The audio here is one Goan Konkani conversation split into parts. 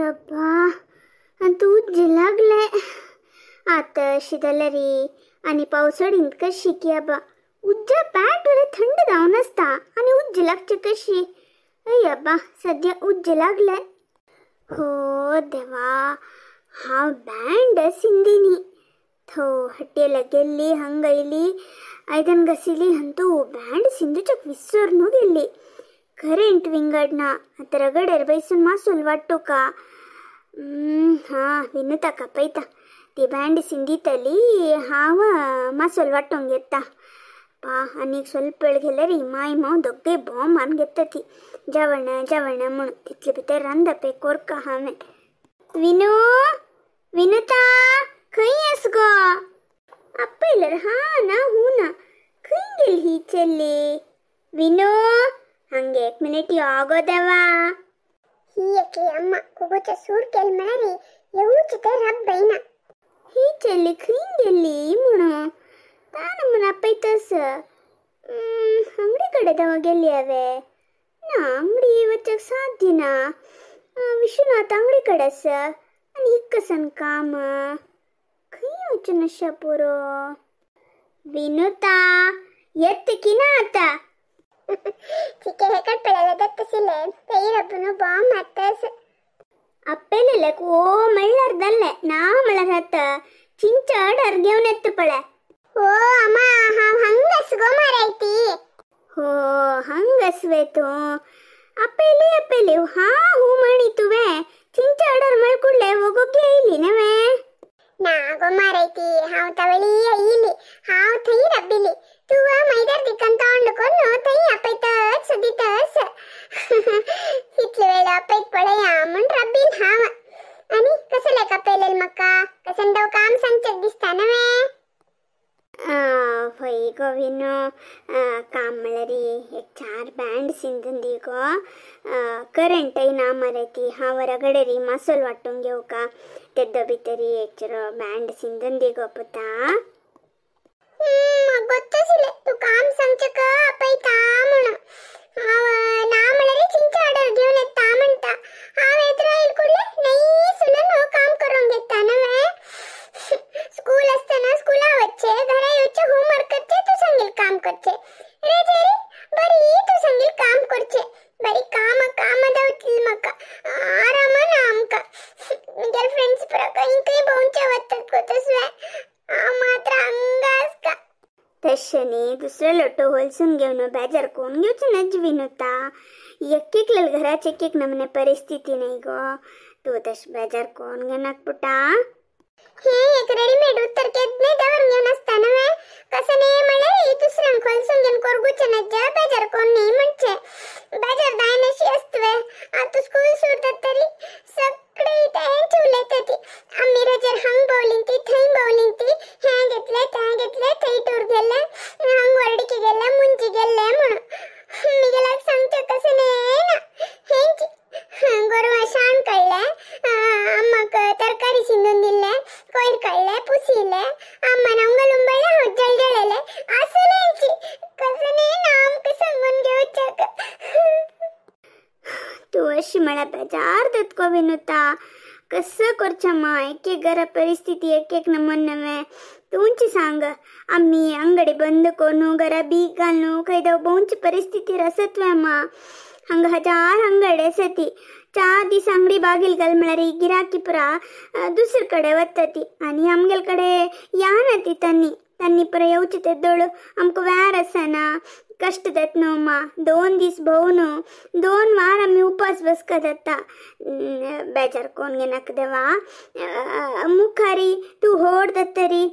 अब्बा अंतू उज्ज लागले आता अशी जाल्यार आनी पावसाळींत कशी की अब्बा उज्जा पॅट बरें थंड जावन आसता आनी उज्ज लागचे कशी. अय अब्बा सद्या उज्ज लागले. हो देवा हांव बँड सिंदिनी थो हट्टेला गेल्ली हंगयली आयदन घसिली अंतू बँड सिंधुचक विसरून गेल्ली. करेंट विंगडना आतां रगड्यार बैसून मासूल वाडटुका. हां विनुता कापयता ती बँड सिंदितली हांव मासूल वाटोवंक घेता पा. आनीक ಸ್ವಲ್ಪ वेळ गेल्यार माय माव दोग्गे बॉम्ब मारून घेता ती जेवण जेवण म्हणून. तितले भितर रांदप कोरका हांवें. विनू विनुता खंय आस गो? आपयल्यार हा ना हू ना खंय गेली ही चेल्ली? विनू हंगे एक मिनिट यो गो देवा. ही एकली अम्मा कुगोच्या सूर केल म्हळ्यार येवच ते रब्बयना. ही चेल्ली खंय गेली म्हणून तान म्हूण आपयतस. अंगडी कडेन देवा गेली हांवें ना अंगडी वचक साध्य ना. विश्वनाथ अंगडी कडेन आसा आनी हिक्कसन काम खंय वचून अशें पुरो. विनुता येत की ना आतां? चिके हेकट पळयला दत्तसिले तैरಪ್ಪನು ಬಾಂಬ್ ಹತ್ತಸ್. ಅಪ್ಪೆಲೆಲೆ ಓ ಮಳ್ಳರ್ದಲ್ಲೆ ನಾ ಮಳ್ಳರ್ ಹತ್ತ ಚಿಂಚಾಡ್ ಅರ್ಗೆವನ್ ಎತ್ತು ಪಳೆ. ಓ ಅಮ್ಮ ಹಾವ್ ಹಂಗಸ್ಗೋ ಮಾರೈತಿ. ಹೋ ಹಂಗಸ್ವೇತು ಅಪ್ಪೆಲೆ ಅಪ್ಪೆಲೆ ಹಾ ಹೂ ಮಾಡಿತುವೆ ಚಿಂಚಾಡರ್ ಮಳ್ಕುಡ್ಲೆ ಹೋಗೋಕೆ ಇಲ್ಲಿ ನವೇ. ನಾಗೋ ಮಾರೈತಿ ಹಾವ್ ತವಳಿ ಐಲಿ ಹಾವ್ ಥೈ ರಬ್ಬಿಲಿ ತುವ ಮೈದರ್ ದಿಕ್ಕಂತ ಅಂಡ್ಕೊಂಡು ಥೈ ಅಪ್ಪೈತಸ್ ಸುದಿತಸ್. ಇತ್ಲೆ ವೇಳ ಅಪ್ಪೈತ್ ಪಳೆಯ म्हण रब्बील हाव. आणि कसं लेका पेलेल मक्का कसं दव काम सांगचेक दिसता नवे. हय गो विनू काम म्हळ्यार एक चार बँड सिंदून दी गो. करंटय ना मरे ती हांव रगडेरी मासोल वांटूंक घेवका तेद्दो भितरी एक चेरो बँड सिंदून दी गो पुता. ಗೊತ್ತಿಲ್ಲ तू काम सांगचेक अपयता म्हणून. हांव ना म्हळ्यार चिंचा ऑर्डर घेवन येता म्हणटा. हांव येत राहील कुडले नाही सुनन काम करून घेता नवे. स्कूल असताना स्कूला वच्चे घरा येवचे होमवर्क करचे तू सांगेल काम करचे रे जेरी बरी तू सांगेल काम करचे बरी काम काम दावतली म्हाका आराम ना आमकां. म्हगेले फ्रेंड्स पुरा खंय खंय भोंवचे वतात गो तसले हांव मात्र हांगा आसता. तशें न्ही दुसरो लोटो होलसून घेवन बेजार कोण घेवचो नज विनुता. एक एकल्या घराचे एक एक नमने परिस्थिती न्ही गो. तूं तशें बेजार कोण घेनाक पुटा. हे एक रेडीमेड उत्तर केदने दवर घेवन आसता नवे. कसं न्ही म्हळ्यार दुसऱ्यांक होलसून घेवन कोरगुचें नज बेजार कोण न्ही म्हणचें. बेजार जायनाशी आसतवे. आतां स्कूल सोडतात तरी सगळे तेंच उलयता ती. आमी रजेर हांग भोंवलीं ती थंय भोंवलीं ती हें घेतलें तें घेतलें थंय टूर गेल्लें हांग वर्डीकी गेल्लें मुंजी गेल्लें म्हणून. मिगेलाक सांगचें कशें न्ही ना. हेंच गोरवां शाण काडलें अम्माक तरकारी शिंदून दिल्लें कोयर काडलें पुसिलें अम्मान अंगल उंबयलें हांव जळजळलें आसलेंची कसं न्ही ना आमकां सांगून घेवच्याक. तूं अशी म्हळ्यार बेजार जाता गो विनुता. कसं करचें मा एक एक घरा परिस्थिती एक एक नमन नवे. तूंच सांग आमी अंगडी बंद करून घरा बीग घालून खंय देव भोंवची परिस्थिती आसत वे मा. हांगा हजार अंगडी आसा ती चार दीस अंगडी बागील घाल म्हळ्यार गिराकी पुरा दुसरे कडेन वता ती आनी आमगेले कडेन या ना ती तांणी तांणी पुरा येवचे तेदोळ आमकां वेळ आसना कश्ट जाता न्हू मा. 2 दीस भोव न्हू 2 वार आमी उपास बसका जाता. बेजार कोण घेनाका देवा. मुखारी तूं होड जातरी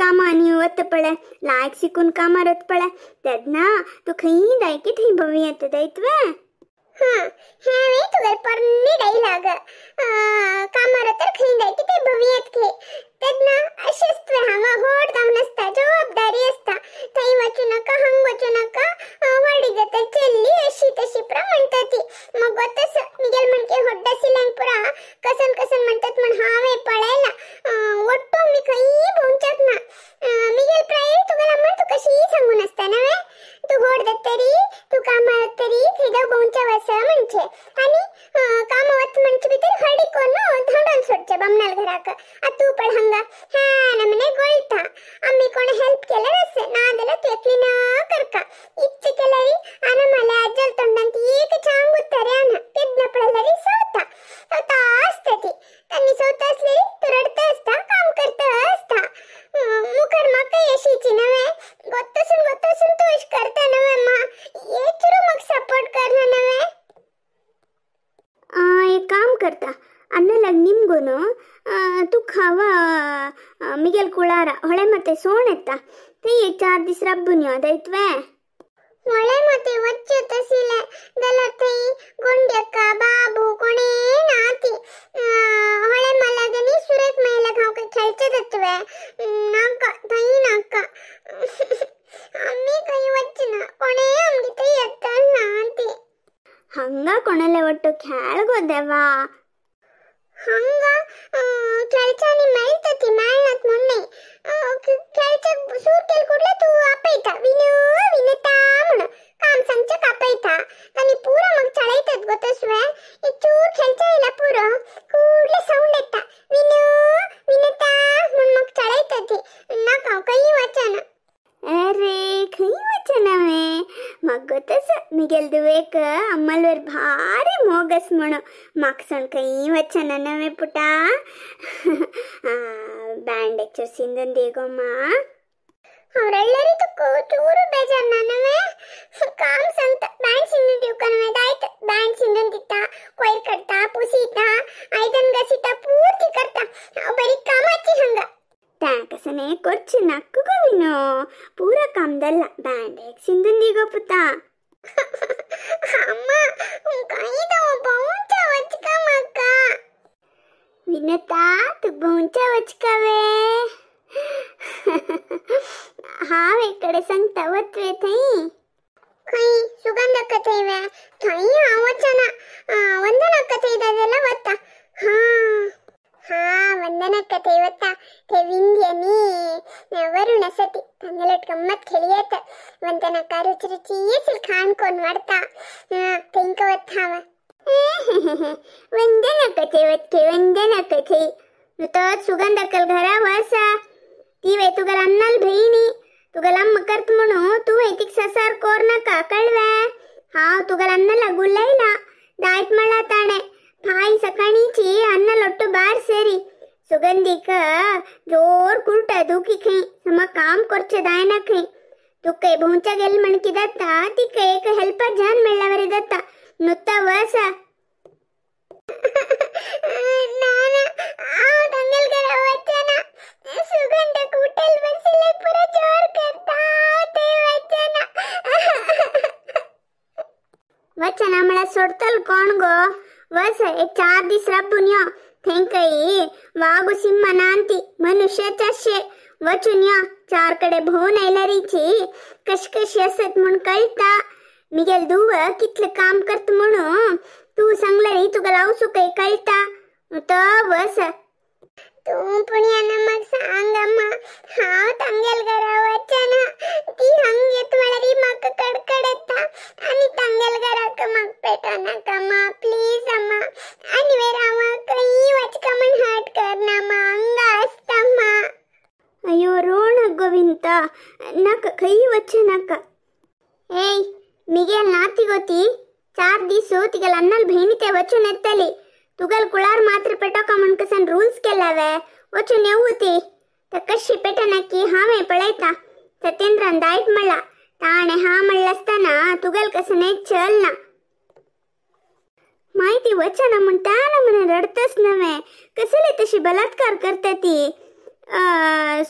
कामांनी वता पळय लायक शिकून कामार वता पळय तेन्ना तूं खंय जाय की थंय भोंवी येता जायत वे. हां हें तुगेले पोरणे डायलॉग कामार तर खंय जाय की थंय भोंवी येता खंय तेन्ना अशेंच तुवें हांगा होड जावन आसता जबाबदारी आसता थंय वचूं नाका हांग वचूं नाका व्हडली जाता चेल्ली अशी तशी पुरा म्हणटा ती. मग तस मिगेल म्हणके होड्डा सिल्यांक पुरा कसन कसन म्हणटात म्हण हांवें पळयलां. वट्टू आमी खंय भोंवच्याक ना. मिगेल प्राय तुगेले अम्मा तुका शी सांगून आसता नवे तूं होड जातरी तूं कामार वतरी थंय भोंवच्या वसा म्हणचें आनी कामां वता म्हणचे भितर हडी कोन्न घराक. आ तूं पळ हंगा हा नमने गोळता आम्ही कोण हेल्प केल्यार आसे नाजाल्यार तूं एकली ना करका. इच्छ केल्यारी आना मला अज्जल तोंडांत एक चांग उत्तर आना केदना पळयल्यारी सवता सवता आसता ती. तांणी सवता असली तूं रडता आसता काम करता आसता. मुखार म्हाका येशीची नवे गोत्तसून गोत्तसून तूं अशें करता नवे मा एक चुरू म्हाका सपोर्ट करना नवे. एक काम करता ಅನ್ನಲಾಗ ನಿಮ್ಗೂನು तू खाವ ಮಿಗೆಲ್ ಕುಳಾರ ಹೊಳೆ ಮತ್ತೆ ಸೋಣೆತ್ತ ತೈ 4 ದಿವಸ ರಬ್ಬುನಿ ಅದಾಯ್ತ್ವೆ. ಹೊಳೆ ಮತ್ತೆ ವಚ್ಚು ತಸಿಲೆ ದಲರ್ ತೈ ಗುಂಡ್ಯಕ್ಕ ಬಾಬು ಕೊಣೇ ನಾತಿ ಹೊಳೆ ಮಲಗನಿ ಸುರೇಕ್ ಮೈಲಗ ಹಾಕ खेळचतತ್ವೆ ನಾಕ ತೈ ನಾಕ ಅಮ್ಮಿ ಕೈ ವಚ್ಚನ ಕೊಣೇ ಅಮ್ಗಿ ತೈ ಎತ್ತ ನಾತಿ. ಹಂಗ ಕೊಣಲೆ ಒಟ್ಟು ଖେಳ್ಗೋದೆವಾ. ಹಂಗ खेळचानी मेळतती मेळनात ಮೊನ್ನೆ खेळच्याक सूर केल कुडले तू आपयता विनू विनता म्हणून काम सांगच्याक आपयता तांणी पुरो मग चळयतात गो तसवे. एक चूर खेळच्या येयला पुरो कुडले सावंड येता विनू विनता म्हूण मग चळयतात ती. नाका हांव खंय वचना. अरे खंय वचना वे म्हाका गोतस मिगेल दुवेक अम्मलवर भारी मोगस म्हणून म्हाका खंय वचना नवे पुटा. ಬ್ಯಾಂಡ್ ಎಚ್ಚರ್ ಸಿಂದನ್ ದೇಗಮ್ಮ. ಅವರೆಲ್ಲರೂ ತುಕ್ಕು ಚೂರು ಬೇಜಾರ್ ನನ್ನವೇ ಕಾಮ್ ಸಂತ ಬ್ಯಾಂಡ್ ಸಿಂದನ್ ದಿವ್ಕನವೇ ದಾಯ್ತು ಬ್ಯಾಂಡ್ ಸಿಂದನ್ ದಿತ್ತ ಕೊಯ್ರ್ ಕಟ್ತಾ ಪುಸೀತಾ ಐದನ್ ಗಸಿತಾ ಪೂರ್ತಿ ಕರ್ತಾ ಬರೀ ಕಾಮಾಚಿ ಹಂಗ. ಟ್ಯಾಕಸನೆ ಕೊರ್ಚಿ ನಕ್ಕುಗೋವಿನೋ ಪೂರ ಕಾಮ್ದಲ್ಲ ಬ್ಯಾಂಡ್ ಸಿಂದನ್ ದಿಗೋ ಪುತ್ತ. ಅಮ್ಮ ಕೈದವ ಬೌಂಚ ವಚ್ಕಮಕ್ಕ. ವಿನತಾ तू भोंवच्या वचकावे. हांव एकडे सांगता वतवे थंय. खंय सुगंध थंय वे थंय हांव वचना वंदनाक्का थंय जाल्यार वता. हां हां वंदनाक्का थंय वता थंय विंध्य नी वरुण आसा ती तांगेले गम्मत खेळी येता. वंदनाक्का रुची रुची असल खाण कोण वाडता थंयका वता हांव. वंदनाक्का वतके वंदनाक्का थंय नुतच सुगंधक्कल घरा वसा ती वे तुगल अन्नल भयणी तुगल अम्म करत म्हणू तू तिक ससार कोर नका कळवे. हांव तुगल अन्नला गुल्लयला दायत म्हणला ताणे फाय सकाळीची अन्नलೊಟ್ಟು बार ಸೇರಿ ಸುಗಂಧಿಕ ಜೋರ್ ಕುರ್ಟ ದೂಕಿ ಖೈ ಸಮ ಕಾಮ್ ಕೊರ್ಚೆ ದಾಯನ ಖೈ ತುಕ್ಕ ಭೂಂಚ ಗೆಲ್ ಮಣಕಿದತ್ತ ತಿಕ್ಕ ಏಕ ಹೆಲ್ಪರ್ ಜಾನ್ ಮೆಳ್ಳವರಿದತ್ತ ನುತ್ತ ವಸ. वचन म्हळ्यार सोडतल कोण गो वस एक 4 दीस रब्बून यो थंय वागु सिंह नांती मनुष्याचे वचून यो 4 कडे भोवन आयल्यारीची कशी कशी असत म्हूण कळटा. मिगेल दुव कितलें काम करता म्हणून तूं सांगल्यार तुका लावसू काय कळटा. तो वस तूं पुण्यान म्हाका सांग अम्मा हांव तांगेल घरा वचना ती हंग येत म्हळ्यार म्हाका कडकड येता आनी तांगेल घराक म्हाका पेटोनाका मा प्लीज अम्मा. आनी वेर हांव खंय वचका म्हण हर्ट करना मा हांगा आसता मा. अय्यो रोण गोविंद नाका खंय वचनाका. ಏಯ್ ಮಿಗೇಲ್ ನಾತಿಗೋತಿ 4 ದಿವಸ ತಿಗಲ್ ಅನ್ನಲ್ ಭೈಣಿತೆ ವಚು ನೆತ್ತಲಿ ತುಗಲ್ ಕುಳಾರ್ ಮಾತ್ರ ಪೆಟೋಕ ಮಣ್ಕಸನ್ ರೂಲ್ಸ್ ಕೆಲ್ಲವೆ ವಚು ನೆವ್ವುತಿ ತಕ್ಕಶಿ ಪೆಟನಕ್ಕಿ ಹಾವೆ ಪಳೈತಾ ಸತ್ಯೇಂದ್ರನ್ ದಾಯ್ಟ್ ಮಳ್ಳ ತಾಣೆ ಹಾ ಮಳ್ಳಸ್ತಾನ ತುಗಲ್ ಕಸನೆ ಚಲ್ನ माहिती वचना म्हण त्या नमने रडतस नव्हे कसले तशी बलात्कार करता ती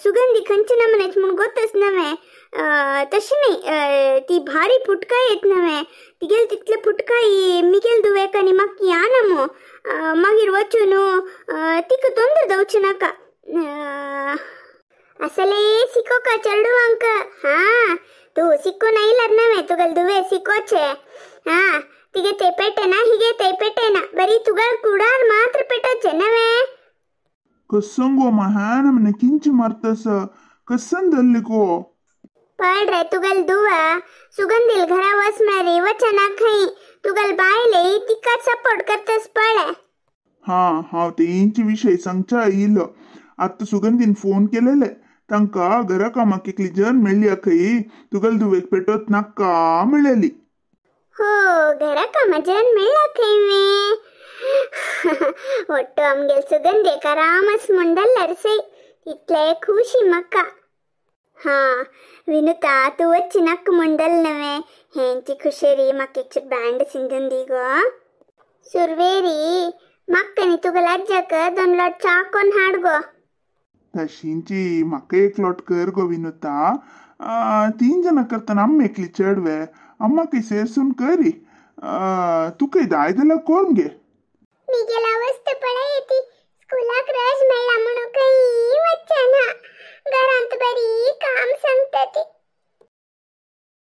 सुगंधी खंयची नमनेच म्हूण गोतच नव्हे तशी नाही ती भारी फुटकाय येत नव्हे तिगेल तितले फुटकाय मिगेल दुवेक आनी म्हाका या ना मागीर वचून तिका तोंदर दवचे नाका. असले सिकोका चेडवांक हा तू सिकोन आयल्यार नव्हे तुगेल दुवे सिकोचे हा तिगे ते पेटेना हिगे ते पेटेना बरी तुगल कुडार मात्र पेटोचे नव्हे. कसंगो महा किंची मारतस कसं दल्लिको पळ रे तुगल दुव सुगंधील घरा वसणारी वचना खई तुगल बायले तिका सपोर्ट करतस पळ. हा हांव तेंचे विशय सांगच्या आयिल्लो. आत्तां सुगंधीन फोन केलेले, तांकां घरा कामाक एकली जन मेळ्ळी खंय, तुगेले धुवेक पेटत नाका म्हणलेली. हो घरा कामा जन मेळ्ळा खंय वे? ಒಟ್ಟು आमगेल सुगंधेक आरामस म्हूण धरल्यार सय, इतले खुशी म्हाका. हा विनुता तूं वच्ची नाका म्हूण धरलें नवे, हेंची खुशेरी म्हाका एक बँड सिंदून दी गो. सुरवेरी म्हाका न्ही तुगेल्या आज्याक 2 लोट च्या कोन्न हाड गो. तशींची म्हाका एक लोट कर गो विनुता. 3 जाणां करतना अम्मा एकली चेडवे, अम्माकय सेरसून करी. तुकय जाय जाल्यार कोण गे. मिगेला वस्त पळय ती स्कुलाक रज मेळ्ळा म्हणून खंय वचना, घरांत बरी काम सांगता ती.